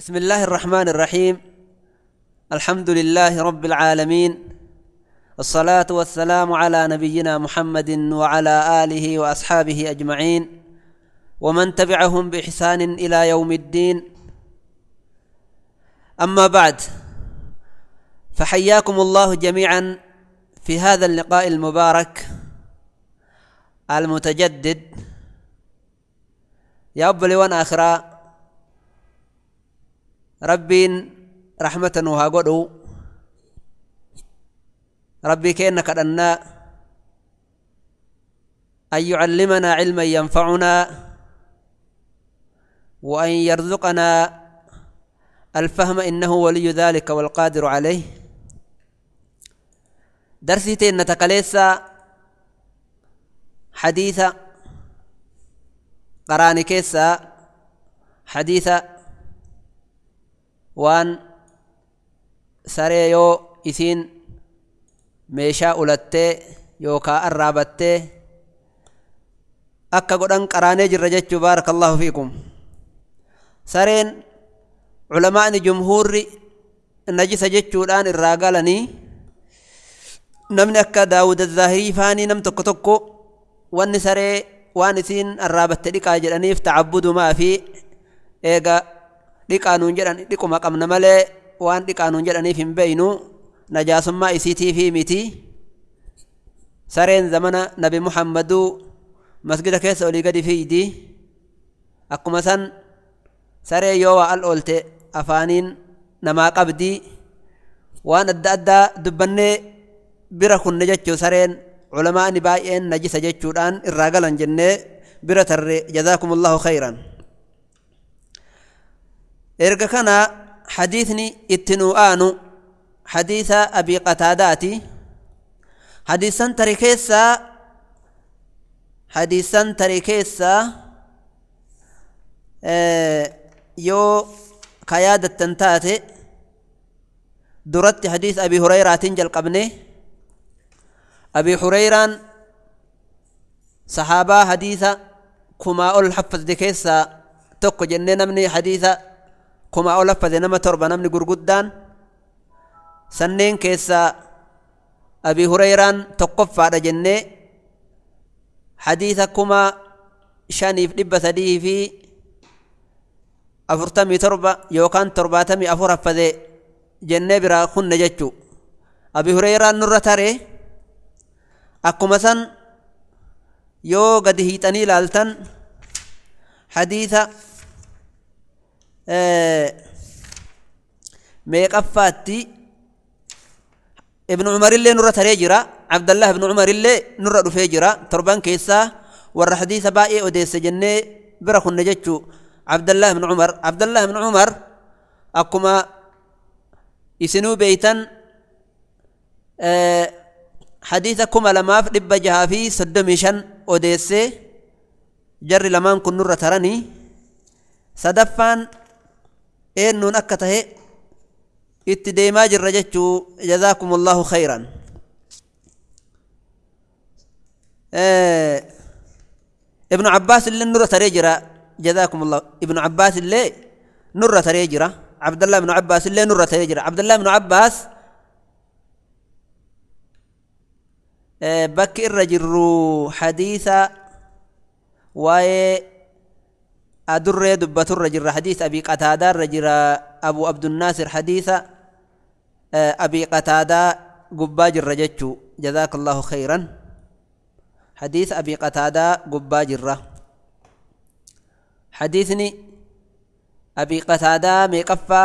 بسم الله الرحمن الرحيم. الحمد لله رب العالمين، الصلاة والسلام على نبينا محمد وعلى آله وأصحابه أجمعين ومن تبعهم بإحسان إلى يوم الدين. أما بعد، فحياكم الله جميعا في هذا اللقاء المبارك المتجدد. يا أبلي آخرا ربين رحمة وهاقدو ربي كأنك أن أن يعلمنا علما ينفعنا وأن يرزقنا الفهم إنه ولي ذلك والقادر عليه. درسيتين نتكليسا حديث قراني كيسا حديث وان سريو إثين meeshaa ulattee yookaan arraabattee akka godhan qaraanee jirra jechuu. Baarakallahu fiikum. Sareen culamaani jumhuurri najisa jechuudhaan irraa galanii, namni akka Daawud Azaahirii faanii nam tokko tokko wanni saree waan isiin arraabatte dhiqaa jedhaniif ta'abbudumaa fi eega dhiqaa nuun jedhan dhiquma qabna malee waan dhiqaa nuun jedhaniif hin beeynu, najaasummaa isiitii fi miti. Sareen zamana Nabi Muhammaduu masgida keessa olii gadi fiigdi. Akkuma san saree yoo waa al oolte afaaniin namaa qabdi. Waan adda addaa dubbannee bira kunne jechuu. Sareen culamaani baay'een najisa jechuudhaan irraa galan jennee bira tarre. Jazaakumullahu khayran. Erga kana hadiisni itti nuu aanu حديث أبي قتاداتي. حديثا تركيسا، حديثا تركيسا يو قيادة تنتاتي درت حديث أبي هريرة تنجل قبني. أبي هريرة صحابة حديث كما أول حفظ دكيسا تقو جنة نمني حديث كما أول حفظ نما تربة نمني قرقدان سنين كيسا أبي هريرة تقف على جنة حديثكما شانيف دبة سديه في أفرتمي تربة يوكان ترباتمي أفر فذي جنة برا خن جتشو. أبي هريرة نرى تري أكما سن يو قد هيتني لالتن حديث ميقفاتي ابن عمر اللي نرى تريجرا، عبد الله بن عمر اللي نرى رفيجرا تربان كيسا ور حديث باقي أوديس جنة برخ النجتشو. عبد الله بن عمر، عبد الله بن عمر أكما يسنو بيتا حديثكما لما لب جها في سدمشن أوديس جر لمان كن نرى ترني صدفان إنن أكته اتديما جرجتشو. جزاكم الله خيرا. ابن عباس اللي نرى تريجرا. جزاكم الله. ابن عباس اللي نرى تريجرا، عبد الله بن عباس اللي نرى تريجرا. عبد الله بن عباس بك الرجل حديث واي أدر دبة الرجل حديث أبي قتادة الرجل أبو عبد الناصر حديث أبي قتادة قباج الرجتشو. جزاك الله خيرا. حديث أبي قتادة قباج الره حديثني أبي قتادة ميقفا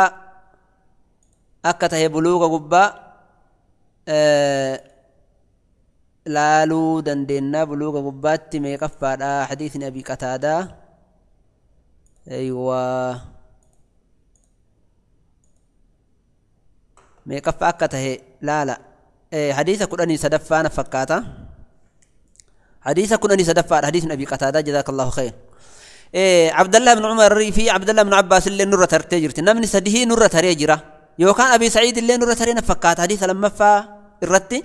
أكته بلوغ قبا لالو دندنا بلوغ قبات ميقفا حديثني أبي قتادة. أيوة ميقف أكته لا لا حديث كراني سدفان فكاتا حديث كراني سدفان حديث أبي قتادة. جزاك الله خير. عبد الله بن عمر في عبد الله بن عباس اللي نرى ترتجرت نمني سده نرى تريجرة يوكان أبي سعيد اللي نرى ترينا فكات حديث لما فا الرتي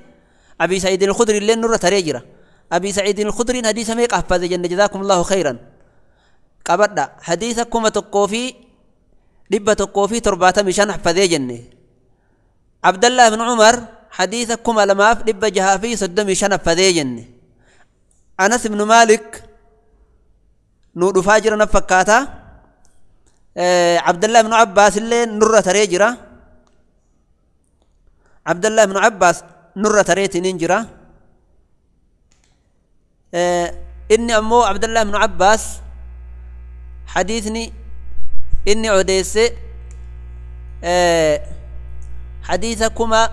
أبي سعيد الخدري اللي نرى تريجرة أبي سعيد الخدري حديث ميقف جزاكم الله خيرا. قبضنا حديثكم تقوفي 175 حفظي جنة. عبد الله بن عمر حديث 2635 حفظي جنة. أنس بن مالك نور فاجر نفكاتا. عبد الله بن عباس اللي نور تريجرا. عبد الله بن عباس نور تريتي نينجرا. إني أمو عبد الله بن عباس حديثني إني عديس حديثكما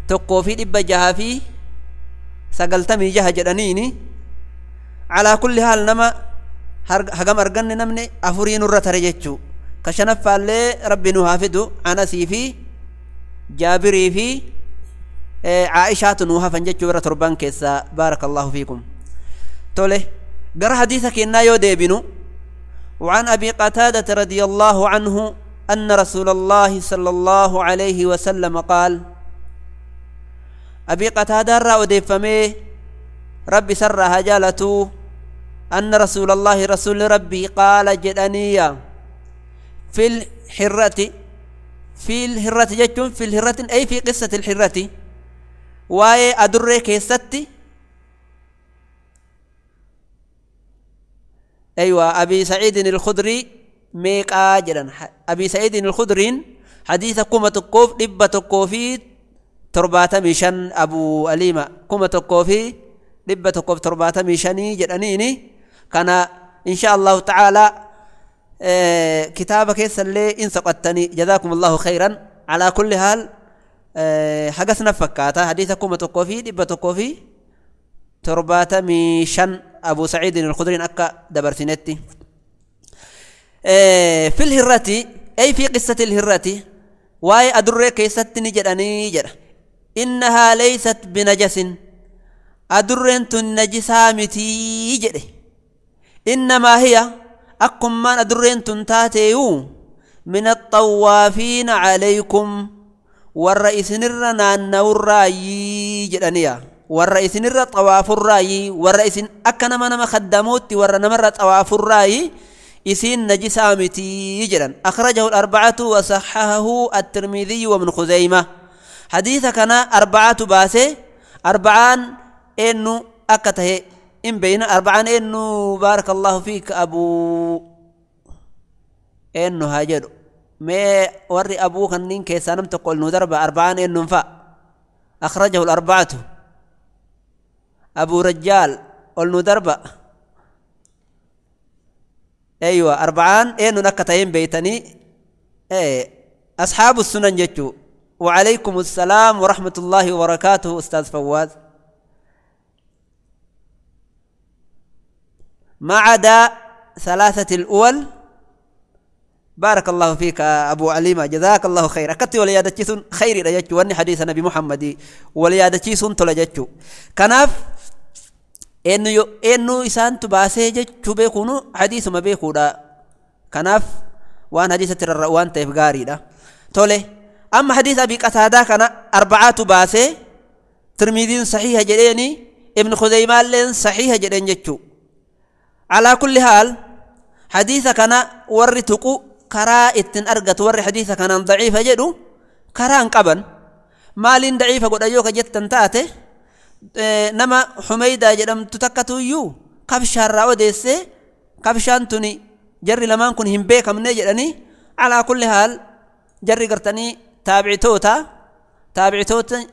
تقوفي دب جهافي سقلتمي جه جدنيني. على كل حال نما هجم أرجن نمني أفرين الرترجتشو كشنف اللي ربي نهافدو أنسي في جابري في عائشة نوها فنجتشو رتربان كيسا. بارك الله فيكم. تولي قرأ حديثك إنا يوديبنو. وعن أبي قتادة رضي الله عنه أن رسول الله صلى الله عليه وسلم قال. أبي قتادة رأى فمي ربي سرها جالته أن رسول الله رسول ربي قال جدنيا في الحرة، في الهرة جتون في الهرة أي في قصة الحرة واي أدري كيستي. أيوة أبي سعيد الخدري ميك آجرا. أبي سعيد الخدري حديث كومة القوف دبة القوفي تربات ميشن أبو أليمة كومة القوفي دبة القوف تربات ميشني جدنيني. كان إن شاء الله تعالى كتابك اللي إن سقطتني. جزاكم الله خيرا. على كل حال حقسنا فكاتا حديث كومة القوفي دبة القوفي تربات ميشن أبو سعيد الخدري أكا دبرتنتي. في الهرة أي في قصة الهرة واي أدري كيستني جدني جد إنها ليست بنجس أدرنت النجسة متي جد إنما هي أقم من أدرنت تاتيو من الطوافين عليكم والرئيس نرنا النوراي جدنيا والرئيس نرى طواف الرأي والرئيس أكن من ما خدموت ور نمر طواف الرأي إسين نجسة متي جدا. أخرجه الأربعة وصححه الترمذي وابن خزيمة. حديث كان أربعة باسه أربعان إنه أكته إن بين أربعان إنه بارك الله فيك أبو إنه هاجر ما وري أبوه خنين كيسانم تقول ندرب أربعان إنه فا. أخرجه الأربعة أبو رجال قلنا دربة. أيوة أربعان إنه نكتين بيتني إيه أصحاب السنن جتوا. وعليكم السلام ورحمة الله وبركاته أستاذ فواز. ما عدا ثلاثة الأول. بارك الله فيك أبو عليمة جزاك الله خير. أكتي وليادة خير رجتشو وأني حديث نبي محمد وليادة تلجتشو كناف إنه إسان تباسي جتشو بيكونو حديث ما بيكودا كناف وأن حديث ترى تيفغاري دا تولي. أما حديث أبي قتادة كان أربعة باسي ترمذي صحيح جديني ابن خزيمة لين صحيح جدين جتشو. على كل حال حديث كان ورتقو كرا اتن أرقت ور حديث كان ضعيف جدو كران قبن مالين ضعيفة قد أيوك جتن تاته نما حميدة جدم تتكتو يو قبشان راوديسي قبشان توني جري لمان كن هم بيك من جدني. على كل حال جري قرتني تابعتوتا تابعتوتا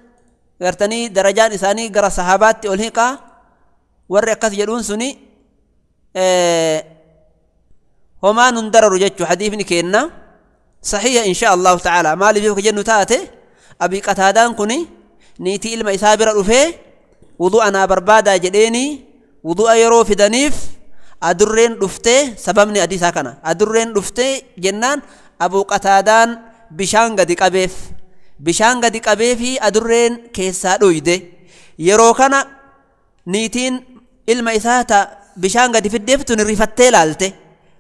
قرتني درجان إساني قرى صحابات أولهيقا ور قس جدون سني هما نندرر جتشو حديثني كينا صحيح إن شاء الله تعالى. ما لي بيك جنو تاتي أبي قتادان كني نيتي إلما إسابر رفيه وضوءنا بربادا جديني وضوء يرو في دنيف أدرين رفته سببني أديسا كان أدرين رفته جنان أبو قتادان بشان قد قبيف بشان قد قبيفي أدرين كيسا دويده يرو كان نيتين إلما إساتا بشان قد في الدفتن رفتي لالته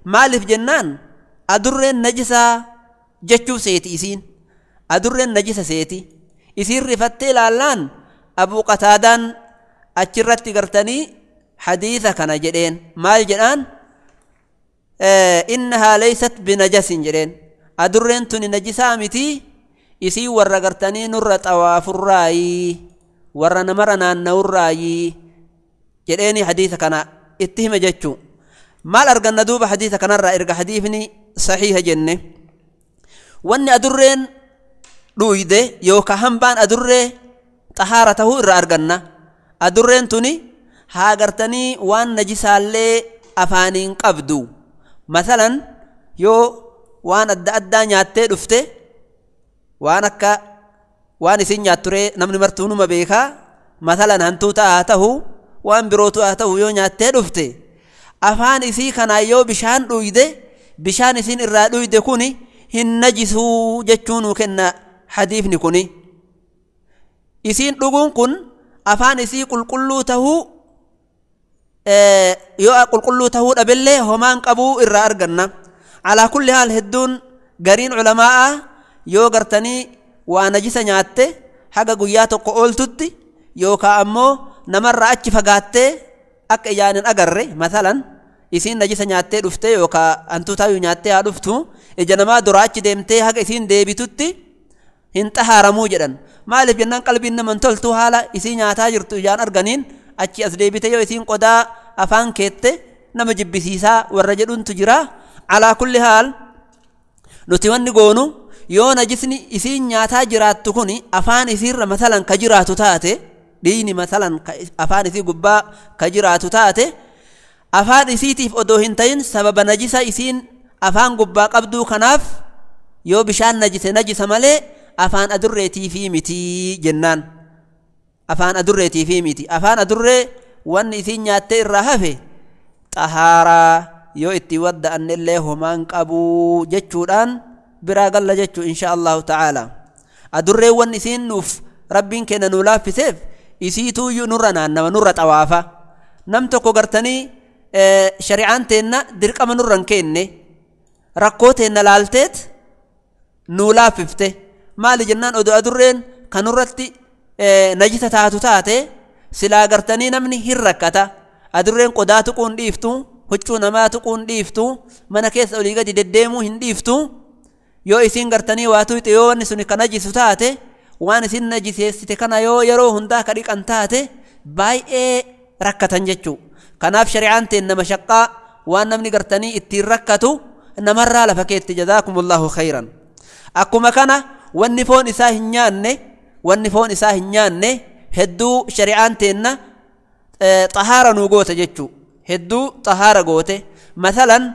مالف جنان أدرين نجسا جتشو سيتي إسين أدرين نجسا سيتي إسين رفتي لالان أبو قتادان أجرت قرتني حديثة كان جدين مال جنان Innahaa laysat binajasin jedheen. Adurreen tuni najisaa miti, isii warra gartanii nurra xawaafurraayii, warra namarra naanna'urraayii jedheeni hadiisa kana itti hime jechuu. Maal arganna duuba hadiisa kanarraa erga hadiifni saxiiha jenne? Wanni adurreen dhuyde yookaan hambaan adurree xahaara tahuu irraa arganna. Adurreen tuni haa gartanii waan najisaallee afaaniin qabdu. Masalan yoo waan adda addaa nyaattee dhufte, waan akka waan isin nyaatturee namni martuu numa beekaa, masalan hantuuta haa ta'u, waan birootu haa ta'u, yoo nyaattee dhufte afaan isii kanaa yoo bishaan dhuyde, bishaan isin irraa dhuyde kuni hin najisuu jechuu nuu kenna hadiifni kuni. Isiin dhuguun kun afaan isii qulqulluu tahuu, yoo qulqulluu tahuu dhabillee homaan qabuu irraa arganna. Alaa kulli haal hedduun gariin culamaa'a yoo gartanii waa najisa nyaatte haga guyyaa tokko ooltutti yookaan ammoo namarraa achi fagaattee akka ijaan hin agarre, masalan isiin najisa nyaattee dhufte yookaan hantuutaayyuu nyaattee haa dhuftu, ija namaa dura achi deemtee haga isiin deebitutti hin xahaaramuu jedhan. Maaliif jennaan qalbiin nama hin toltu, haala isii nyaataa jirtu ijaan arganiin achi as deebite yoo isiin qodaa afaan keette nama jibbisiisaa warra jedhuntu jira. Alaa kulli haal nuti wanni goonu yoo najisni isiin nyaataa jiraattu kun afaan isiirra masalan ka jiraatu taate, dhiigni masalan afaan isii gubbaa ka jiraatu taate, afaan isiitiif odoo hin ta'in sababa najisa isiin afaan gubbaa qabduu kanaaf yoo bishaan najise najisa malee afaan adurreetiifii miti jennaan. Afaan adurreetiifii miti. Afaan adurree wanni isiin nyaattee irraa hafe xahaaraa yoo itti wadda'annellee homaan qabuu jechuudhaan biraa galla jechuu insha Allahu ta'ala. Adurreen wanni isiin nuuf rabbiin kenna nuu laaffiseef isiituuyyuu nurra naannawa, nurra xawaafa. Nam tokko gartanii shari'aan teenna dirqama nurra hin kenne, rakkoo teenna laalteet nuu laaffifte. Maali jennaan odoo adurreen kan nurratti najisa taatu taate silaa gartanii namni hin rakkata. Adurreen qodaa tuquu hin dhiiftu, huccuu namaa tuquu hin dhiiftu, mana keessa olii gadi deddeemuu hin dhiiftu. Yoo isiin gartanii waa tuyxe, yoo wanni sun ka najisu taate, waan isin najiseessite kana yoo yeroo hundaa ka dhiqan taate baay'ee rakkatan jechuu. Kanaaf shari'aan teen nama shaqqaa waan namni gartanii ittiin rakkatu namarraa lafa keetti. Jazaakumullahu khayran. Akkuma kana wanni foon isaa hin nyaanne, wanni foon isaa hin nyaanne hedduu shari'aan teenna xahaara nuu goote jechuu. Hedduu xahaara goote. Masalan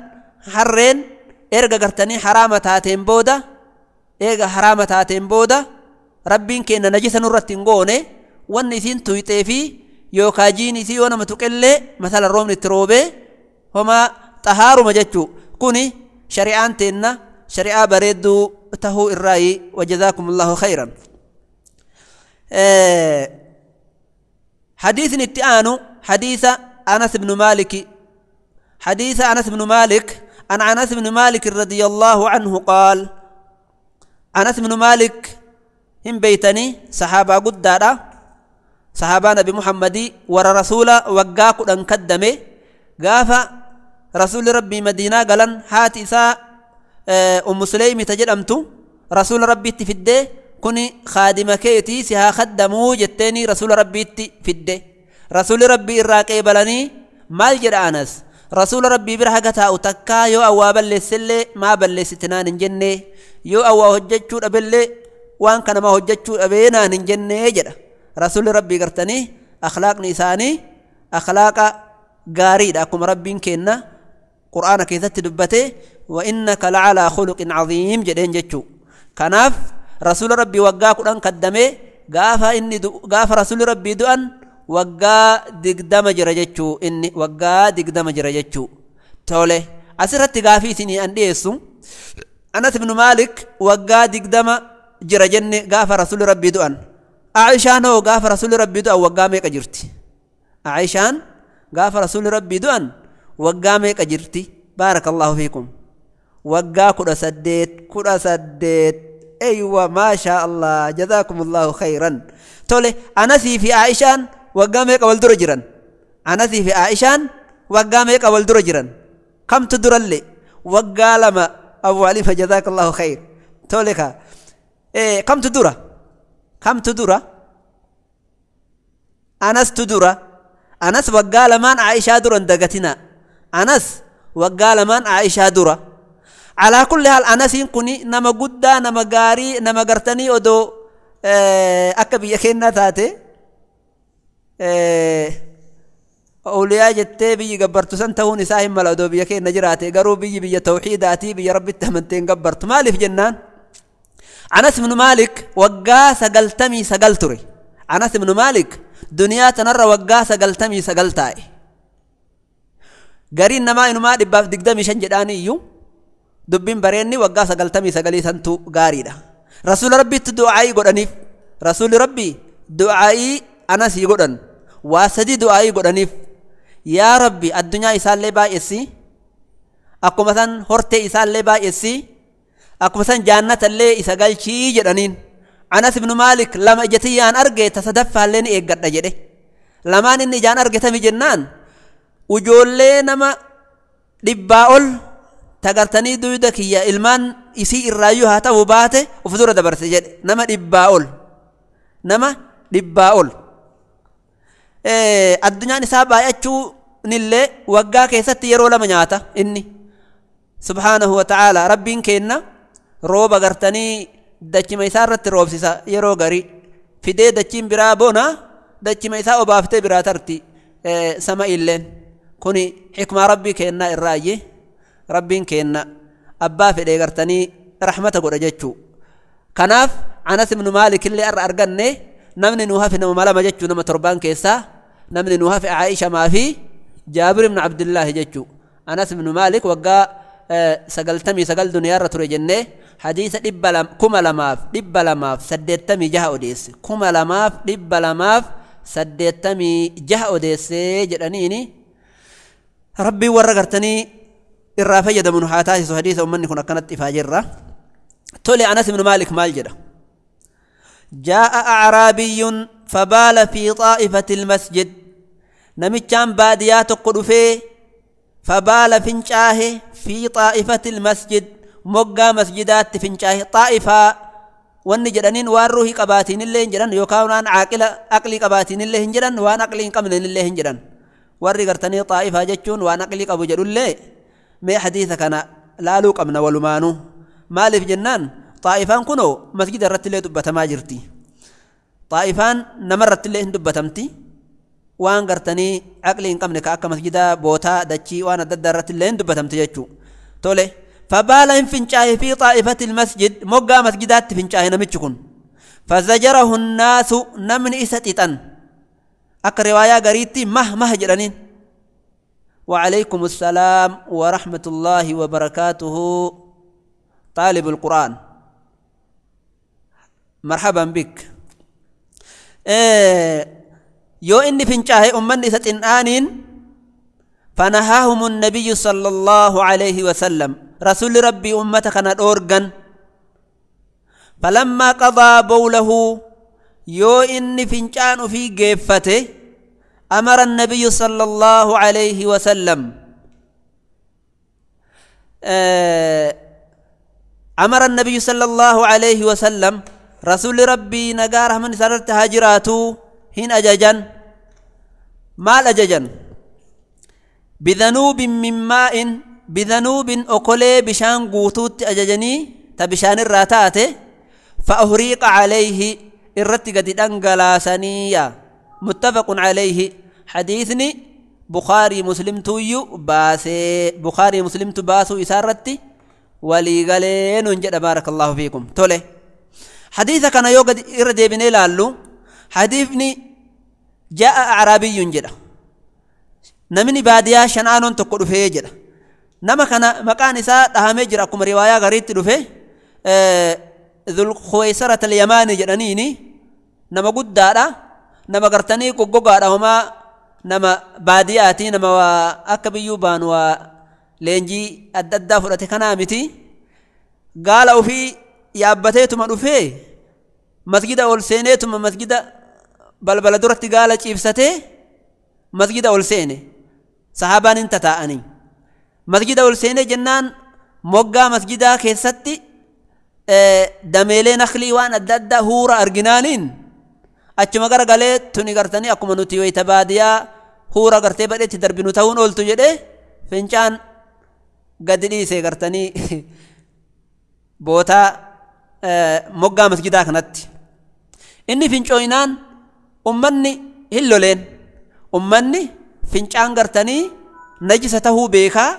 harreen erga gartanii haraama taateen booda, eega haraama taateen booda rabbiin kenna najisa nurratti hin goone, wanni isiin tuyxee fi yookaan jiin isii yoo nama tuqellee masalan roobni itti roobee homaa xahaaruma jechuu. Kuni shari'aan teenna shari'aa bareedduu tahuu irraayi. Wajazaakumullahu khayran. حديث اتآن حديث أنس بن مالك، حديث أنس بن مالك عن أنس بن مالك رضي الله عنه قال، أنس بن مالك هم بيتني صحابة قدارة، صحابة نبي محمد ور رسول وقاك أنكدمه قافة رسول ربي مدينة قالن هات إساء أم سليم تجد رسول ربي تفده كوني خادمة كيتي سها خدمو جتني رسول ربي تفده. رسول ربي الراقي بلني مال جد أنس رسول ربي برهقتها أتكا يو أوا بلسلي ما بلستنان جنة يو أوا هجتشو أبلي وان كان ما هجتشو أبينا جنة جد. رسول ربي قرتني أخلاق نساني أخلاق قاريد أكم ربي كنا قرآن كيثت دبته وإنك لعلى خلق عظيم جدين جتشو. كناف رسول ربي وقا قرآن قدمه قافا إني قاف رسول ربي دؤن وقا دقدم جرجتشو إني وقا دقدم جرجتشو تولي أسرت قافي سني أنديسو. أنس بن مالك وقا دقدم جرجني قاف رسول ربي دؤن. عائشان هو قاف رسول ربي دؤن وقا ميك أجرتي. عائشان قاف رسول ربي دؤن وقا ميك أجرتي. بارك الله فيكم. وقا كل سديت كل سديت. أيوة ما شاء الله جزاكم الله خيرا. تولي أنسي في عائشان وقامك أول درجرا. أنسي في عائشان وقامك أول درجرا. كم تدرلي Waggaa 2 Abu Hanifa jazaakallahu khayr. Tole kaa. Kamtu dura? Kamtu dura? Anastu dura. Anas waggaa 2 Aishaa dura hin dagatinaa. Anas waggaa 2 Aishaa dura. Alaa kulli haal Anasiin kuni nama guddaa, nama gaarii, nama gartanii odoo akka biyya keenyaa taate awliyaa jettee biyyi gabbartu san ta'uun isaa hin mala odoo biyya keenya jiraate. Garuu biyyi biyya tawxiidaatii, biyya rabbitti amantee hin gabbartu. Maaliif jennaan Anas ibnu Maalik waggaa 99 ture. Anas ibnu Maalik duniyaa tanarra waggaa 99 taa'e. Gariin namaa inumaa 125 jedhaanii iyyuu dubbiin bareenni waggaa 99 santu gaariidha. Rasuula Rabbiitti du'aayii godhaniif. Rasuulli Rabbii du'aayii Anasii godhan. Waa 3 du'aayii godhaniif. Yaa Rabbi addunyaa isaallee baay'essi, akkuma san hortee isaallee baay'essi, akkuma san jaannatallee isa galchii jedhaniin. Anas ibnu Maalik 2 ijatiyyaan arge ta sadaffaallee ni eeggadha jedhe. Lamaan inni ijaan arge tami jennaan ujoollee nama 100 ol tagartanii duyda kiyya ilmaan isii irraayyuu haa ta'u baate of dura dabarse jedhe. Nama 100 ol. Nama 100 ol. Addunyaan isaa baay'achuu nillee waggaa keessatti yeroo 2 nyaata inni. Subhaanahu wa ta'ala Rabbiin kenna rooba gartanii dachima isaa irratti roobsisa yeroo garii. Fidee dachiin biraa bona dachima isaa obaaftee biraa tarti sama illeen. Kuni xikmaa Rabbii kennaa irraayye. Rabbiin kenna abbaa fedhee gartanii rahmata godha jechuu. Kanaaf Anas ibnu Maalik illee irra arganne namni nu hafe nama 2 jechuu, nama 7 keessaa namni nu hafe Aisha maafi Jaabir ibnu Abdillaahi jechuu. Anas ibnu Maalik waggaa 99 duniyaarra ture jennee hadiisa 2286 odeesse. 2286 odeesse jedhaniini. Rabbiin warra gartanii irraa fayyadamu nu haa taasisu. Hadiisa ummanni kun akkanatti ifaa jirra. Tole Anas ibnu Maalik maal jedha? Jaa'a a'raabiyyun fabaala fi xaa'ifati almasjid. Namichaan baadiyaa tokko dhufee fabaala fincaahe fi xaa'ifati almasjid, moggaa masjidaatti fincaahe. Xaa'ifaa wanni jedhaniin waan ruuhii qabaatiin illee hin jedhan, yookaan waan aaqila aqlii qabaatiin illee hin jedhan, waan aqlii hin qabneen illee hin jedhan. Warri gartanii xaa'ifaa jechuun waan aqlii qabu jedhullee mee hadiisa kana laaluu qabna walumaanuu. Maaliif jennaan xaa'ifaan kunoo masjida irratti illee dubbatamaa jirti. Xaa'ifaan nama irratti illee hin dubbatamti. Waan gartanii aqlii hin qabne ka akka masjidaa bootaa dachii waan adda addaa irratti illee hin dubbatamti jechuu. Tole fabaala hin fincaahe fi xaa'ifati almasjid, moggaa masjidaatti fincaahe namichi kun. Fazajarahu nnaasu, namni isa xixan. Akka riwaayaa gariitti mah mah jedhaniin. وعليكم السلام ورحمة الله وبركاته طالب القرآن مرحبا بك. يو إني فنشاه أمني ستنآنين. فنهاهم النبي صلى الله عليه وسلم، رسول ربي أمتك أورغن. فلما قضى بوله، يو إني فنشان في جيفته، أمر النبي صلى الله عليه وسلم أمر النبي صلى الله عليه وسلم رسول ربي نقاره من سررت هاجراته هين أججن. مال أججن؟ بذنوب من ماء، بذنوب أقلي بشان قوتوت أججني تبشان الراتات، فأهريق عليه الرتقة دنقلاسانية. متفق عليه. حديثني بخاري مسلم تويو باسي، بخاري مسلم تباسو إسارتي ولي قالين ونجد. بارك الله فيكم. تولي حديث كان يوجد إردي بني لالو. حديثني جاء أعرابي جدا، نمني باديا شنان تقول فيه جدا. نما كان مكان إساء أهم جرا كم رواية غريت فيه ذو الخويسرة اليماني جدانيني. نما قد دارا نما قرتني قوقا هما نما بادياتي نما أكبيو بان ولينجي أدد فرتي كنامتي. قال وفي يابتيتما رفيه مسجد أول سينيتما مسجد بلبل درتي قال إفستي مسجد أول سيني صحابان انتتاءني مسجد أول سيني جنان Moggaa masjidaa keessatti dameelee naklii waan adda addaa huura arginaaniin achuma garagalee tuni gartanii akkuma nuti wayita baadiyaa huura gartee badheetti darbinu ta'uun ooltu jedhee fincaan gadi dhiise gartanii bootaa moggaa masjidaa kanatti. Inni fincooyinaan ummanni hin loleen, ummanni fincaan gartanii najisa tahuu beekaa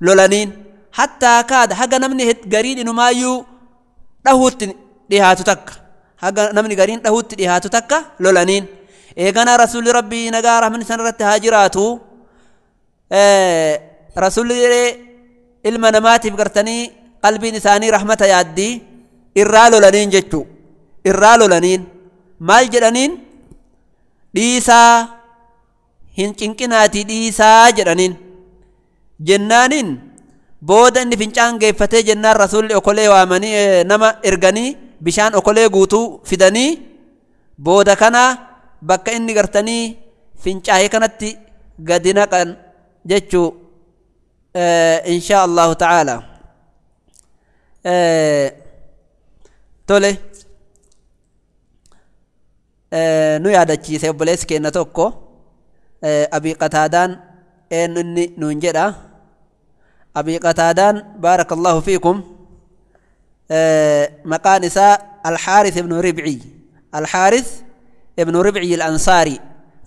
lolaniin hattaa kaada haga namni gariin inumaayyuu dhahuutti dhihaatu takka, haga namni gariin dhahuutti dhihaatu takka lolaniin. Eeganaa rasuulli rabbii nagaa rahmanni san irratti haa jiraatu, rasuulli ilma namaatiif gartanii qalbiin isaanii rahmata yaaddii irraa lolaniin jechuu, irraa lolaniin maal jedhaniin? Dhiisaa, hin cinqinaatii dhiisaa jedhaniin. Jennaaniin booda inni fincaan geeffatee jennaan rasuulli okolee waamanii nama erganii bishaan okolee guutuu fidanii booda kana bakka inni gartanii fincaa'ee kanatti gadi naqan jechuu insha Allahu ta'ala. Tole nu yaadachiise obboleessi keenya tokko Abii Qataadaan eenyu inni nuun jedha. Abii Qataadaan baarakallahu fiikum maqaan isaa Alxaaris ibnu Ribci, Alxaaris ibnu Ribci al-Ansaari,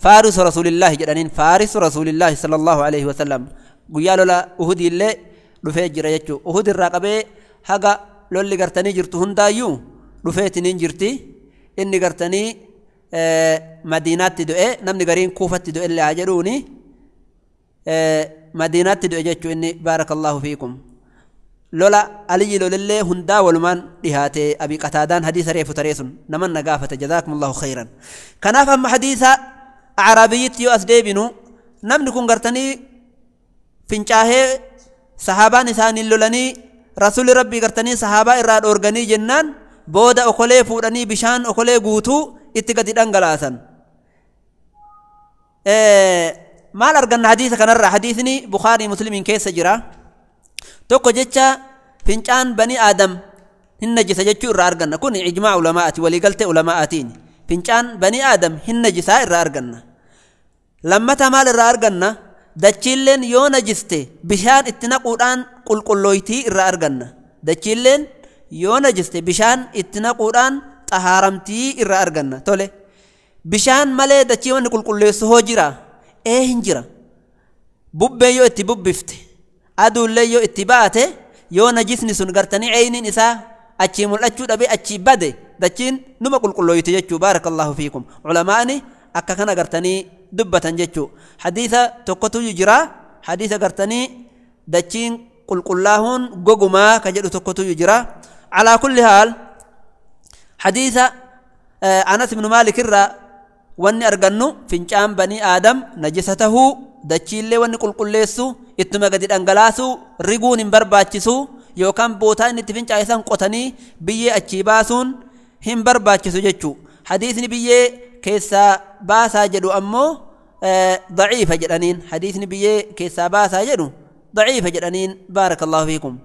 faarisu rasuulillaahi jedhaniin, faarisu rasuulillaahi sallallahu alaihi wasallam. Guyyaa lola Uhudii illee dhufee jira jechuu. Uhud irraa qabee haga lolli gartanii jirtu hundaayyuu dhufeetiniin jirti. Inni gartanii Madiinaatti du'e, namni gariin Kuufatti du'e illee haa jedhuuni Madiinaatti du'e jechuu inni baarakallahu fiikum. Lola Aliyyi lolillee hundaa walumaan dhihaate Abii Qataadaan hadiisa reefu taree sun naman na gaafate, jazaakumullahu khayran. Kanaaf amma hadiisa Arabiyyitti yoo as deebinu namni kun gartanii fincaahee sahaabaan isaanii lolanii rasuulli rabbii gartanii sahaabaa irraa dhoorganii jennaan booda okolee fuudhanii bishaan okolee guutuu itti gadi dhangalaasan. Maal arganna hadiisa kanarraa? Hadiisni Bukaarii Muslimiin keessa jira. Tokko jecha fincaan bani Aadam hin najisa jechuu irraa arganna. Kun ijmaa ulamaa'ati, waliigaltee ulamaa'atiin. Fincaan bani Aadam hin najisaa irraa arganna. Lammata maal irraa arganna? Dachiilleen yoo najiste bishaan itti naquudhaan qulqullooytii irraa arganna. Dachiilleen yoo najiste bishaan itti naquudhaan xahaaramtii irraa arganna. Tole bishaan malee dachii wanni qulqulleessu hoo jira? Ee hin jira. Bubbeen yoo itti bubbifte, aduullee yoo itti baate, yoo najisni sun gartanii ceyniin isaa achii mul'achuu dhabee achii bade dachiin numa qulqullooyti jechuu. Baarakallahu fiikum. Culamaa'ni akka kana gartanii dubbatan jechuu. Hadiisa tokkotu jira, hadiisa gartanii dachiin qulqullaahuun gogumaa ka jedhu tokkotu jira. Alaa kulli haal hadiisa Anas ibnu Maalik irraa wanni argannu fincaan banii Aadam najisa tahuu, dachiillee wanni qulqulleessu ittuma gadi dhangalaasuu, riguun hin barbaachisu, yookaan bootaa inni itti fincaa'e san qotanii biyyee achii baasuun hin barbaachisu jechuu. Hadiisni biyyee keessaa baasaa jedhu ammoo daciifa jedhaniin, hadiisni biyyee keessaa baasaa jedhu daciifa jedhaniin. Baarakallahu fiikum.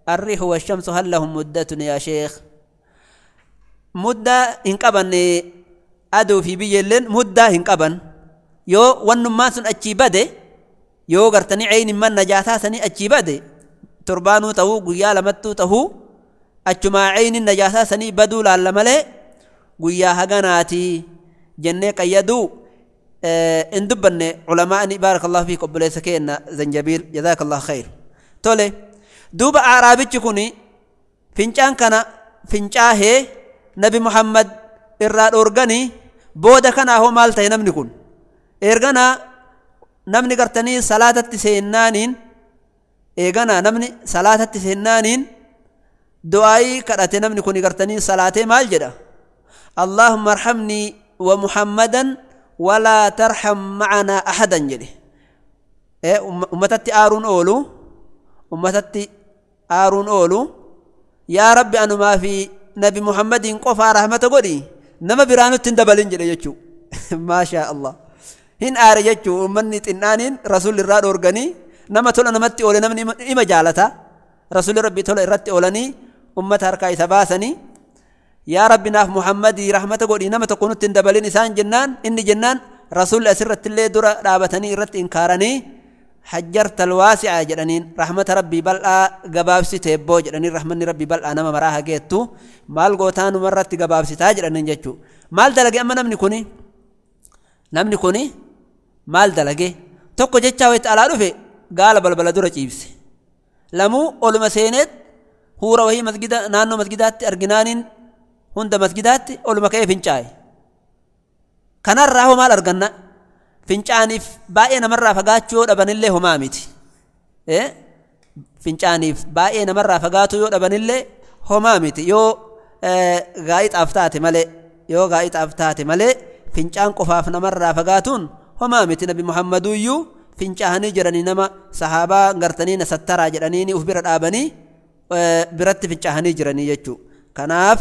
الريح والشمس هل لهم مدة يا شيخ؟ مدة إن قبن أدو في بيجلن مدة إن قبن يو ونما سن أتشي بده، يو غرتني عين من نجاسة سني أتشي بده تربانو تهو قيا لمتو تهو أتشما عين النجاسة سني بدو لعلمله قيا هجناتي جنة قيدو إن دبن علماء بارك الله فيك أبو سكين زنجبيل جزاك الله خير. تولي دوب أعرابي كوني فنجان كان فنجاه نبي محمد إراد أورغاني بودا كان هو مالته نمني كون إرغانا نمني قرتني صلاة التسينانين إرغانا نمني صلاة التسينانين دعائي كرأتي نمني كوني قرتني صلاة مال جدا اللهم ارحمني ومحمدا ولا ترحم معنا أحدا جدي. أمتتي آرون أولو، أمتتي آرون أولو يا ربي أنا ما في نبي محمد قفا رحمة قولي نما برانو تندبلين جدي يجو. ما شاء الله. Hin aare jechuu ummanni xinnaaniin rasuulli irraa dhoorganii nama tola namatti oole namni ima jaalata. Rasuulli rabbii tola irratti oolanii ummata harkaa isa baasanii yaa rabbi naaf Muhammadii rahmata godhii nama tokko nutti hin dabalin isaan jennaan inni jennaan rasuulli asirratti illee dura dhaabatanii irratti inkaaranii hajjartal waasi'a jedhaniin rahmata rabbii bal'aa gabaabsite ebboo jedhaniin rahmanni rabbii bal'aa nama maraa hageettu maal gootaa numarratti gabaabsitaa jedhaniin jechuu. Maal dalage amma namni kuni? Namni kuni maal dalage? Tokko jechaa wayitti alaa dhufe gaala balbala dura ciibse. Lamuu oluma seeneet huura wahii masgida naannoo masgidaatti arginaaniin hunda masgidaatti oluma ka'ee fincaa'e. Kanarraa hoo maal arganna? Fincaaniif baay'ee namarraa fagaachuu yoo dhabanillee homaa miti. Fincaaniif baay'ee namarraa fagaatu yoo dhabanillee homaa miti. Yoo gaa'ixaaf taate malee yoo gaa'ixaaf taate malee fincaan qofaaf namarraa fagaatuun homaa miti. Nabi Muhammaduyyuu fincaahanii jiranii nama sahaabaa gartanii na sattaraa jedhanii uf bira dhaabanii biratti fincaahanii jiranii jechuu. Kanaaf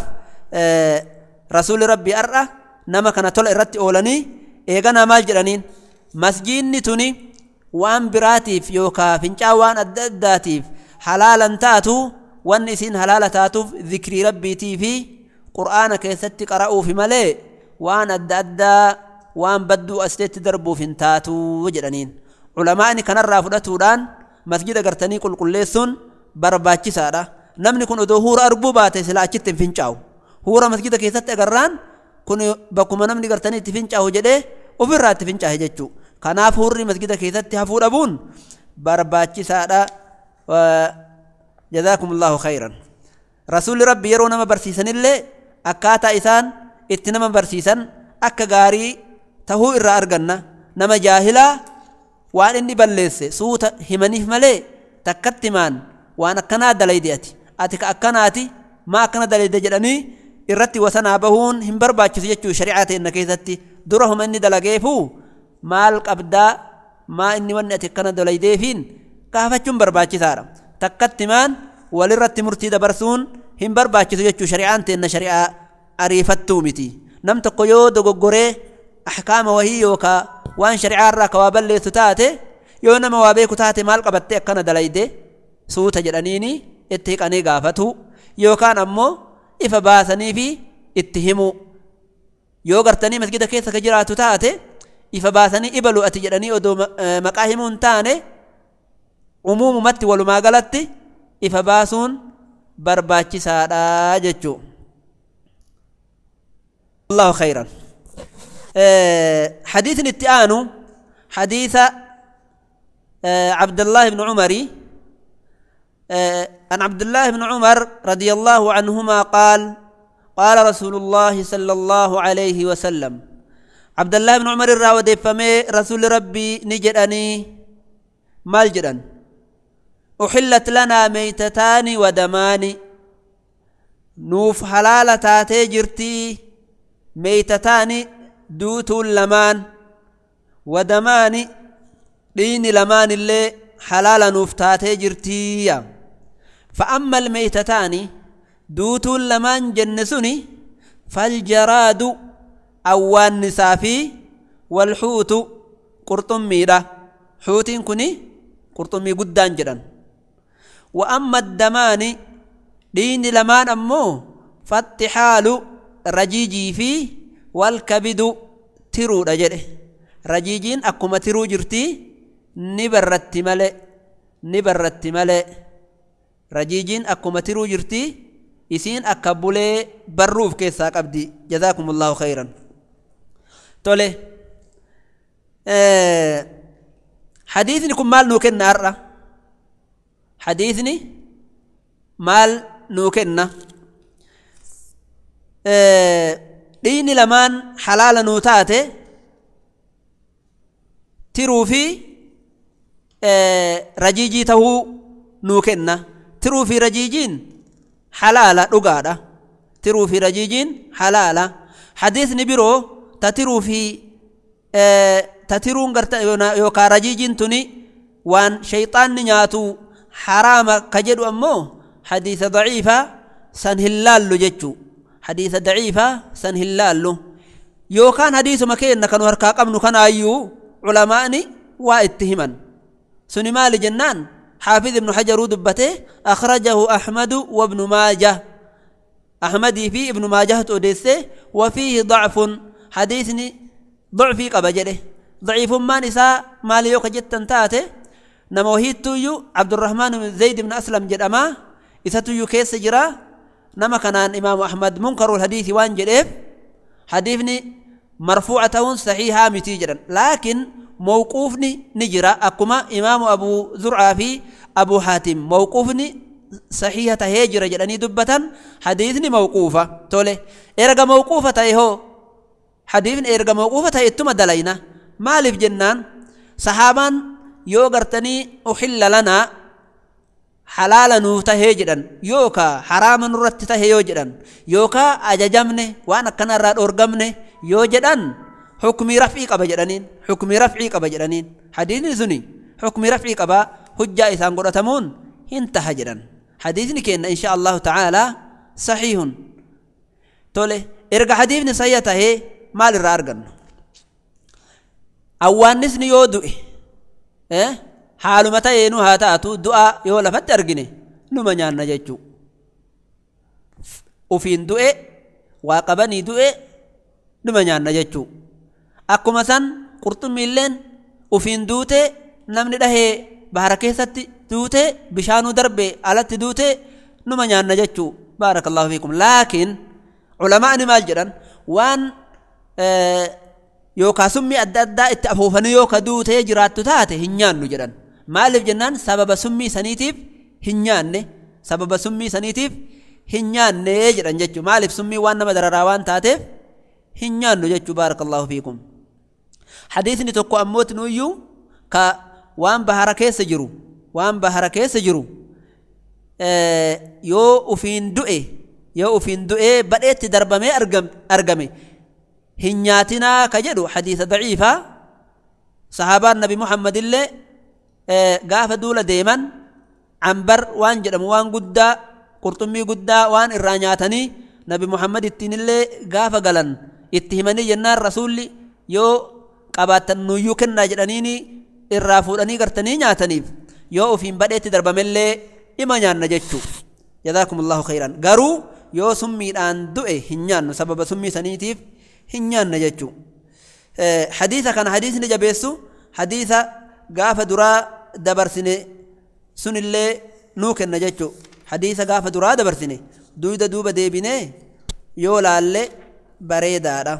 rasuulli rabbii har'a nama kana tola irratti oolanii eeganaa maal jedhaniin masjiidni tuni waan biraatiif yookaa fincaa waan adda addaatiif halaalan taatu wanni isiin halaala taatuuf zikrii rabbiitii fi qur'aana keessatti qara'uufi malee waan adda addaa waan badduu asteetti darbuuf hin taatu jedhaniin. Culamaa'ni kanarraa fudhatuudhaan masjida gartanii qulqulleessuun barbaachisaadha. Namni kun odoo huura arguu baate sila achitti hin fincaa'u. Huura masjida keessatti agarraan kun bakkuma namni gartanii itti fincaa'u jedhee ofirraa itti fincaa'e jechuu. Kanaaf huurri masjida keessatti hafuu dhabuun barbaachisaadha. Jazaakumullahu khayran. Rasuulli rabbi yeroo nama barsiisanillee akkaataa isaan itti nama barsiisan akka gaarii tahuu irraa arganna. Nama jaahilaa waan inni balleesse suuta himaniif malee takkatti maan waan akkanaa dalayde ati ati ka akkanaati maa akkana dalayde jedhanii irratti wasanaa bahuun hin barbaachisu jechuu shari'aa ta'e keessatti dura huma inni dalageefuu maal qabdaa maa inni wanni ati akkana dalaydeefiin gaafachuun barbaachisaadha. Takkatti maan walirratti murtii dabarsuun hin barbaachisu jechuu shari'aan ta'e shari'aa ariifattuu miti. Nam tokko yoo dogoggoree ahkaama wahii yookaa waan shari'aa irraa ka waa balleessu taate yoo nama waa beeku taate maal qabattee akkana dalayde suuta jedhaniini itti hiqanii gaafatu yookaan ammoo ifa baasanii fi itti himu. Yoo gartanii masgida keessa ka jiraatu taate ifa baasanii ibalu ati jedhanii odoo maqaa himuu hin taane umuumumatti walumaa galatti ifa baasuun barbaachisaadha jechuu. Allahu khayran. حديث الاتئان حديث عبد الله بن عمر عن عبد الله بن عمر رضي الله عنهما قال قال رسول الله صلى الله عليه وسلم. عبد الله بن عمر الراودي فمي رسول ربي نجدني مالجدا أحلت لنا ميتتان ودمان نوف حلالة تاتي جرتي ميتتان دوتون لمان ودمان دين لمان اللي حلالا نوف تاتي جرتي. فأما الميتتان دوتون لمان جنسوني فالجراد أوان نسافي والحوت قرطمي ده حوتين كني قرطمي قدان جدا. وأما الدمان دين لمان أمو فاتحال رجيجي في والكبد ترو رجله رجيجين أكما ترو جرتي نبرت ملئ نبرت ملئ رجيجين أكما ترو جرتي إسين أكبولي بروف كيسا قبدي. جزاكم الله خيرا. تولي حديثني كم مال نوكنا أرى حديثني مال نوكنا ديني لمان حلال نوتاته ترو في رجيجي تهو نوكنا ترو في رجيجين حلالة رقادة ترو في رجيجين حلالة. حديث نبرو تترو في تترون يوكا رجيجين تني وان شيطان نياتو حرام كجد أمو حديث ضعيفة سنهلال جتشو حديث ضعيفة سنهلال يوكان حديث مكين كانوا هركا قمنو كان أيو Culamaa'ni waa itti himan. Suni maali jennaan حافظ ابن حجر دبته أخرجه أحمد وابن ماجه أحمدي في ابن ماجه توديسه وفيه ضعف حديثني ضعفي قبجله ضعيف ما نساء مالي يوك جتا تاته نموهيتو عبد الرحمن بن زيد بن أسلم جدما إساتو كيس جرا نما كان إمام أحمد منكر الحديث وان جدف حديثني مرفوعة صحيحة متيجرا لكن موقوفني نجرا أكما إمام أبو زرعة في أبو حاتم موقوفني صحيحة هجرة جلني دبة حديثني موقوفة تولي إرجع موقوفة تيهو حديثني إرجع موقوفة تيتم دلينا مالف جنان صحابان يوغرتني أحل لنا حلالا نوتهجرا يوكا حراما نرت تهيوجرا يوكا أججمني وأنا كان راد أرجمني يوجدان حكمي رفعي قبا جرانين حكمي رفعي قبا جرانين حديثني سني حكمي رفعي قبا حجة إسان قرأتمون انتهى جران حديثني كأن إن شاء الله تعالى صحيح تولي إرجع حديثني صحيحته مال الرارجن أوان نسني يودو إيه حالو متى ينو هاتاتو دعاء يولا فترجني نما نيان نجتشو وفين دعاء وقبني دعاء نما نيان نجتشو akkuma san qurxummiilleen ufiin duute namni dhahee bahara keessatti duute bishaanuu darbe alatti duute numa nyaanna jechuu baarakallahu fiikum laakiin culamaa'ni maal jedhan waan yookaa summii adda addaa itti afuufanii yooka duutee jiraattu taate hin nyaannu jedhan maaliif jennaan sababa summii saniitiif hin nyaanne sababa summii saniitiif hin nyaanne jedhan jechuu maaliif summii waan nama dararaa waan taateef hin nyaannu jechuu baarakallahu fiikum حديثني tokko ammoo nuyyuu ka waan bahara keessa jiru waan bahara keessa jiru yoo ufiin du'e badheetti darbamee argame hin nyaatinaa ka jedhu hadiisa daciifa sahaabaan nabi Muhammad illee gaafa duula deeman cambar waan jedhamu waan guddaa qurxummii guddaa waan irraa nyaatanii nabi Muhammad ittiin illee gaafa galan itti himanii jennaan rasuulli yoo qabaatan nuyyuu kennaa jedhaniini irraa fuudhanii gartanii nyaataniif yoo ofiin badheetti darbamellee ima nyaanna jechuu jazaakumullahu khayran garuu yoo summiidhaan du'e hin nyaannu sababa summii saniitiif hin nyaanna jechuu hadiisa kana hadiisni jabeessu hadiisa gaafa duraa dabarsine sunillee nuu kenna jechuu hadiisa gaafa duraa dabarsine duyda duuba deebinee yoo laalle bareedaadha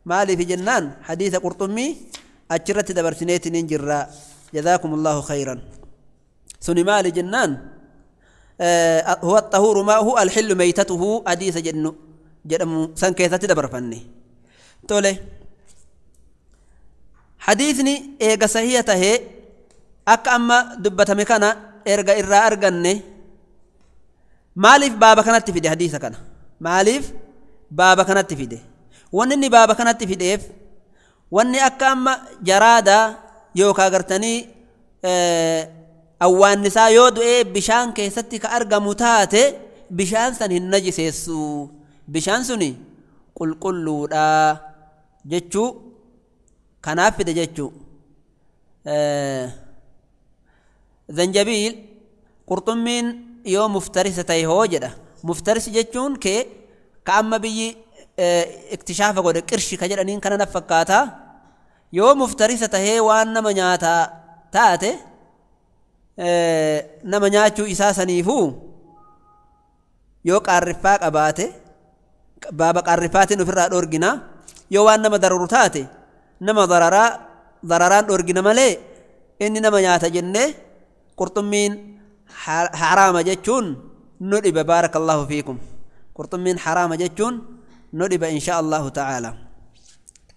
maaliif jennaan hadiisa qurxummii achirratti dabarsineetiin hin jirra jazaakumullahu khayran suni maali jennaan huwa xahuuru maa'uhu alxillu meytatuhu hadiisa jennu jedhamu san keessatti dabarfanne tole hadiisni eega sahiya tahee akka amma dubbatame kana erga irraa arganne maaliif baaba kanatti fide hadiisa kana maaliif baaba kanatti fide wanni inni baaba kanatti fideef wanni akka amma jaraadaa yookaa gartanii awwaannisaa yoo du'ee bishaan keessatti ka argamu taate bishaan san hin najiseessu bishaan suni qulqulluudha jechuu kanaaf fide jechuu zanjabiil qurxummiin yoo muftarisa ta'e hoo jedha muftarisi jechuun kee ka amma biyyi iktishafa godhe qirshi ka jedhaniin kana naf fakkaata yoo muftarisa tahee waan nama nyaataa taate nama nyaachuu isaa saniifuu yoo qaarriffaa qabaate baaba qaarriffaatiin ofirraa dhoorgina yoo waan nama dararu taate nama dararaan dhoorgina malee inni nama nyaata jennee qurxummiin haraama jechuun nu dhiba baarakallahu fiikum qurxummiin haraama jechuun nu dhiba insha allahu ta'ala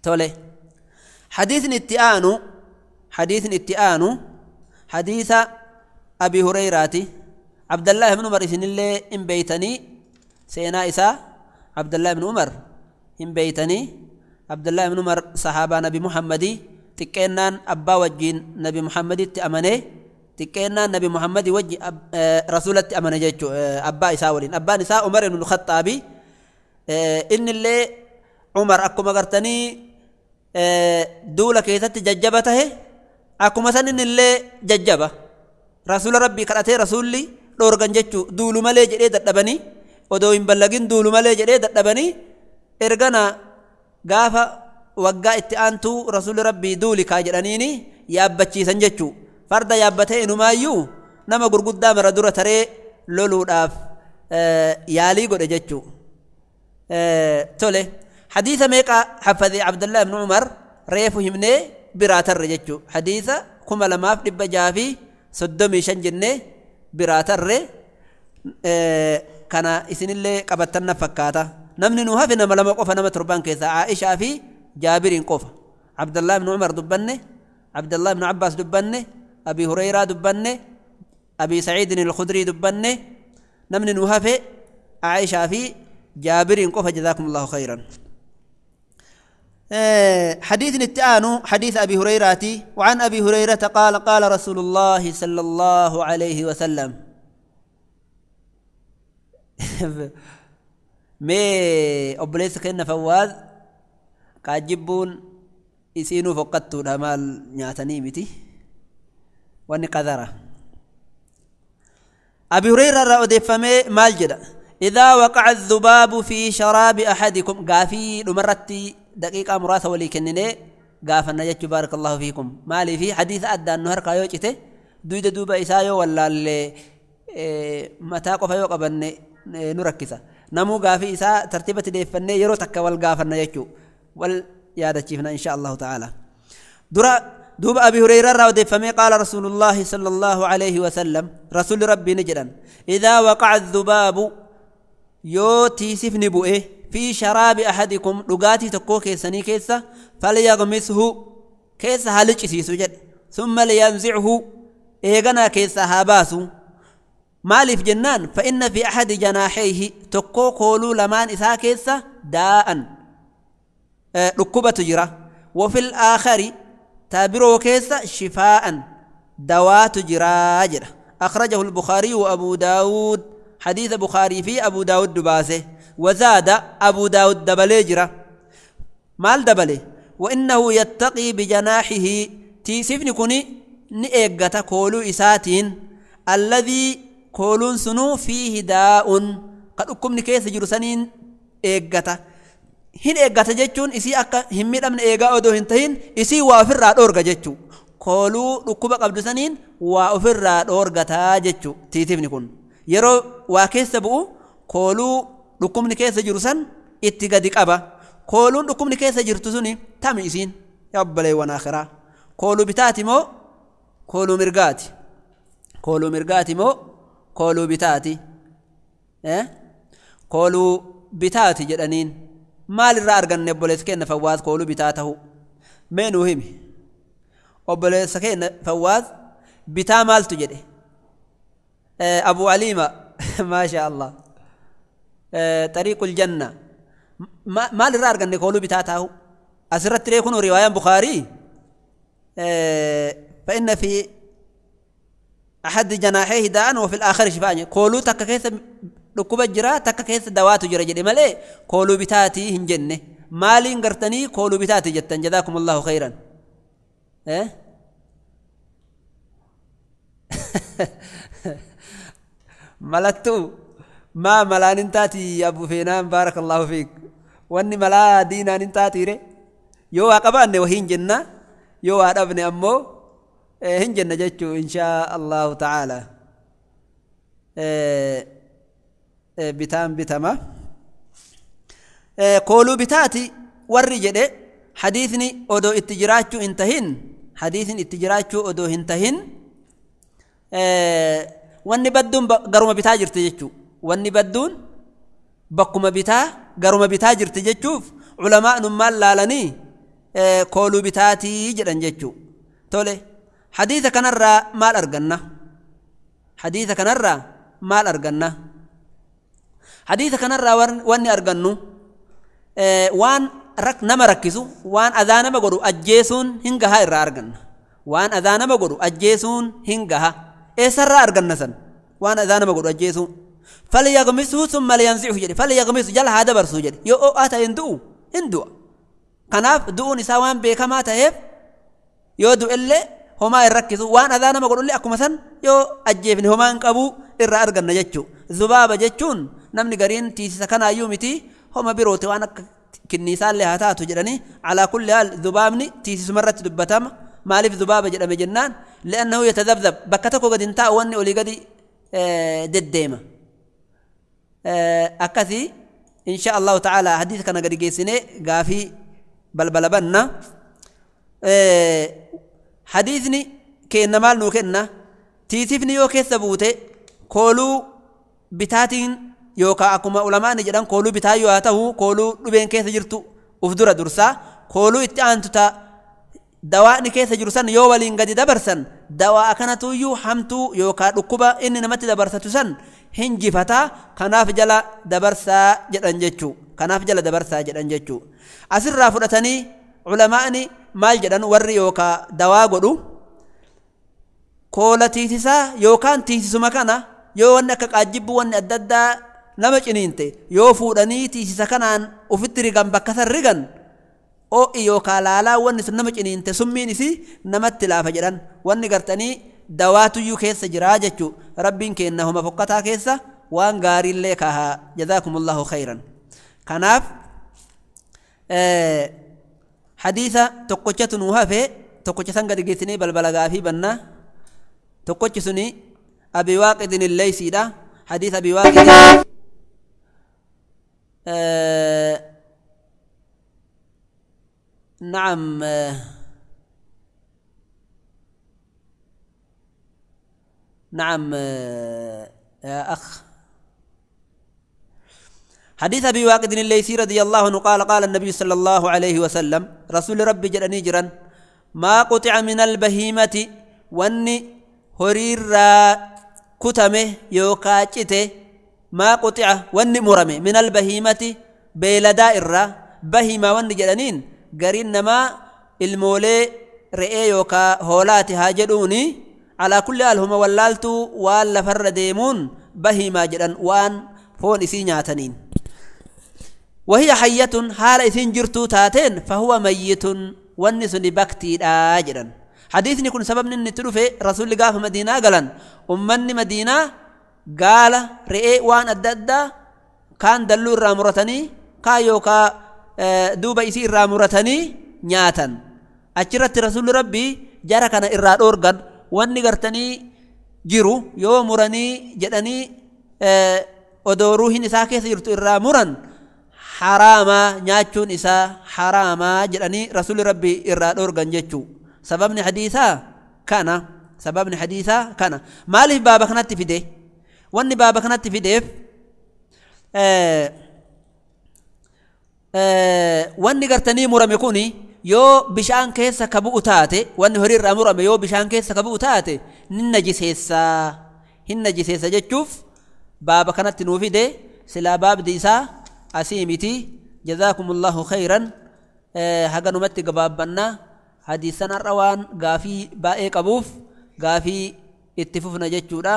tole حديث اتآن حديث اتآن حديث أبي هريرة عبد الله بن عمر إذن الله إن بيتني سينا إسا عبد الله بن عمر إن بيتني عبد الله بن عمر صحابة نبي محمد تكينان أبا وجين نبي محمد تأمنه تكينان نبي محمد وجه رسولة أمنه جيتشو أبا إسا ولين أبا نساء عمر بن الخطاب إن الله عمر أكو مغرتني Duula keessatti jajjaba tahe akkuma sanin illee jajjaba rasuula rabbii kadhatee rasuulli dhoorgan jechuu duulu malee jedhee dadhabanii odoo hin ballagin duulu malee jedhee dadhabanii ergana gaafa waggaa itti aantuu rasuulli rabbii duuli kaa jedhaniini yaabbachiisan jechuu farda yaabbatee inumaayyuu nama gurguddaa mara dura taree loluudhaaf yaalii godhe jechuu tole حديث ميقا حفظي عبد الله بن عمر ريفو همني براتر جتشو حديث كما لما في جافي صدمي شنجني براتر كان إسن اللي قبتنا فكاتا نمني نوها في نما لما قفا نما تربان كيسا عائشة في جابر قفا عبد الله بن عمر دبني عبد الله بن عباس دبني أبي هريرة دبني أبي سعيد الخدري دبني نمني نوها في عائشة في جابر قفا جزاكم الله خيرا. حديث التآن حديث أبي هريرة وعن أبي هريرة قال قال رسول الله صلى الله عليه وسلم مي أبليس كنا فواز كاجبون إسينو فقدتو دمال نياتني متي واني قذرة أبي هريرة رأى فمي مال جدا إذا وقع الذباب في شراب أحدكم قافي لمرتي دقيقة مراسة ولي كنني قافنا جتش بارك الله فيكم مالي في حديث أدى النهر كايو جته دويدة دوبا إسايو ولا اللي متى قفا يوقبن نركزه نمو قافي إسا ترتيبة ديفني يرو تكا والقافنا جتشو واليادة شفنا إن شاء الله تعالى درا دوب أبي هريرة راودي فمي قال رسول الله صلى الله عليه وسلم رسول ربي نجدا إذا وقع الذباب يوتي سفن بؤه في شراب أحدكم لغاتي تكو كيسني كيسا فليغمسه كيسا هلج سجد ثم لينزعه إيغنا كيسا هاباسو مالف جنان فإن في أحد جناحيه تكو قولو لمان إسا كيسا داء ركوبة تجرى وفي الآخر تابرو كيسا شفاء دوات جرى أخرجه البخاري وأبو داود حديث بخاري في أبو داود دباسه وزاد أبو داود دبلي مال دبلي وإنه يتقي بجناحه تيسفن كوني نئيقة كولو إساتين الذي كولون سنو فيه داء قد أكم نكيس جرسانين إيقة هن إيقة جتشون إسي أكا همير أمن إيقا أدو هنتهين إسي وافر راد جتشو كولو ركوبة قبل سنين وافر راد أورغة جتشو تيسفن كون yeroo waa keessa bu'u kooluu dhukkubni keessa jiru san itti gadi qaba kooluun dhukkubni keessa jirtu suni tami isiin yaa obboleewwan akhiraa kooluu bitaati moo kooluu mirgaati kooluu mirgaati moo kooluu bitaati kooluu bitaati jedhaniin maalirraa arganne obboleessa keenya Fawwaaz kooluu bitaa ta'u mee nuu himi obboleessa keenya Fawwaaz bitaa maaltu jedhe أبو عليمة ما شاء الله طريق الجنة ما للرار أن يقولوا بتاته أسرت ليكون رواية بخاري فإن في أحد جناحيه داء وفي الآخر شفاء قولوا تك كيس ركوب الجرا تك كيس دوات جرا جري ملي قولوا بتاتي هن جنة مالين قرتني قولوا بتاتي جتا جزاكم الله خيرا ملتو ما ملان انتاتي أبو فينان بارك الله فيك واني ملا دينان انتاتي ري يو أقباني وهين جنة يو أدبني أمو هين جنة جتشو إن شاء الله تعالى بتام بتما قولوا بتاتي ورجل حديثني أدو اتجراتشو انتهن حديثني اتجراتشو أدو انتهن wanni badduun garuma bitaa jirti jechuu wanni badduun bakkuma bitaa garuma bitaa jirti jechuuf culamaan maal laalanii kooluu bitaatii jedhan jechuu tole hadiisa kanarraa maal arganna hadiisa kanarraa maal arganna hadiisa kanarraa wanni argannu waan nama rakkisu waan adaa nama godhu ajjeesuun hin gahaa irraa arganna waan adaa nama godhu ajjeesuun hin gaha eessarraa arganna san waan adaa nama godhu ajjeesuun فليغمسه ثم لينزعه جدي فليغمسه جل هذا برسو جدي يو أو أتا يندو هندو Kanaaf du'uun isaa waan beekamaa ta'eef yoo du'ellee homaa hin rakkisu, waan adaa nama godhullee akkuma san yoo ajjeefne homaa hin qabu irraa arganna jechuu. Zubaaba jechuun namni gariin tiisisa kanaayyuu miti, homa biroote waan akka kinniisaallee haa taatu jedhanii. Alaa kulli haal zubaabni tiisisuma irratti dubbatama. Maaliif zubaaba jedhame jennaan, li'annahu yatadabdab, bakka tokko gadi hin taa'u, wanni olii gadi deddeema. Akkasii insha Allahu ta'ala hadiisa kana gadi geessinee gaafii balbala banna. Hadiisni kenna maal nuu kenna? Tiisifni yoo keessa buute kooluu bitaatiin yookaan akkuma ulamaani jedhan kooluu bitaa yoo haa ta'u, kooluu dhubeen keessa jirtu uf dura dursaa, kooluu itti aantu ta'a dawaani keessa jiru san yoo waliin gadi dabarsan, dawaa kanatuyyuu hamtuu yookaan dhukkuba inni namatti dabarsatu san hinjifataa. Kanaaf jala dabarsaa jedhan jechuu, kanaaf jala dabarsaa jedhan jechuu. Asirraa fudhatanii ulamaani maal jedhan? Warri yookaan dawaa godhu koola tiisisaa yookaan tiisisuma kana yoo wanni akka qaajjibbuu wanni adda addaa nama ciniinte, yoo fuudhanii tiisisa kanaan ufitti rigan, bakka san rigan, oo'i yookaan laalaa wanni sun nama ciniinte summiin isii namatti laafa jedhan. Wanni gartanii dawaatuyyuu keessa jiraa jechuu. Rabbiin kenna homa fokkataa keessa waan gaariillee kahaa. Jazaakumullahu khayran. Kanaaf hadiisa tokkochatu nuu hafe, tokkocha san gadi geessinee balbala gaafii banna. Tokkochi suni Abi Waaqidin Illeysiidha. Hadiisa Abi Waaqidin نعم نعم يا أخ. حديث أبي واقد الليثي رضي الله عنه قال: قال النبي صلى الله عليه وسلم، رسول ربي جرني جرا: ما قطع من البهيمة، واني هرير كتمه يوكاچته، ما قطع واني مرمه من البهيمة بيلدا إرّا. بهيمة واني جرنين قرين نما المولي رئي يوكا هولاتي هاجدوني. على كل حال هما ولالتو ولا فر ديمون بهيمة جدن وان فون إسي نياتنين. وهي حية حال إسين جرتو تاتين فهو ميت، والنسن بكتي آجرا. حديثني كن سبب نن تلوفي رسول قاف مدينة قالن أمني مدينة قال رئي وان أدى كان دلو الرامرتني كايوكا دوبا إسي الرامرتني نياتا. أجرت رسول ربي جارا كان إراد أورغن واني قرتني جيرو يو مرني جدني odoo ruuhin isaa keessa jirtu irraa muran haraama, nyaachuun isaa haraama jedhanii rasuulli rabbi irraa dhoorgan jechuu. Sababni hadiisaa kana, sababni hadiisaa kana. Maaliif baaba kanatti fide? Wanni baaba kanatti fideef wanni gartanii murame kuni yoo bishaan keessa ka bu'u taate, wanni horii irraa murame yoo bishaan keessa ka bu'u taate ni najiseessaa, hin najiseessa jechuuf baaba kanatti nuu fide. Silaa baabdi isaa asii miti. Jazaakumullahu khayran. Haganumatti gabaabbannaa. Hadiisan har'a waan gaafii baay'ee qabuuf gaafii itti fufna jechuudha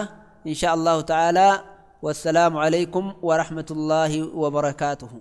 insha Allahu ta'aalaa. Wassalaamu alaykum warahmatullaahi wabarakaatuhu.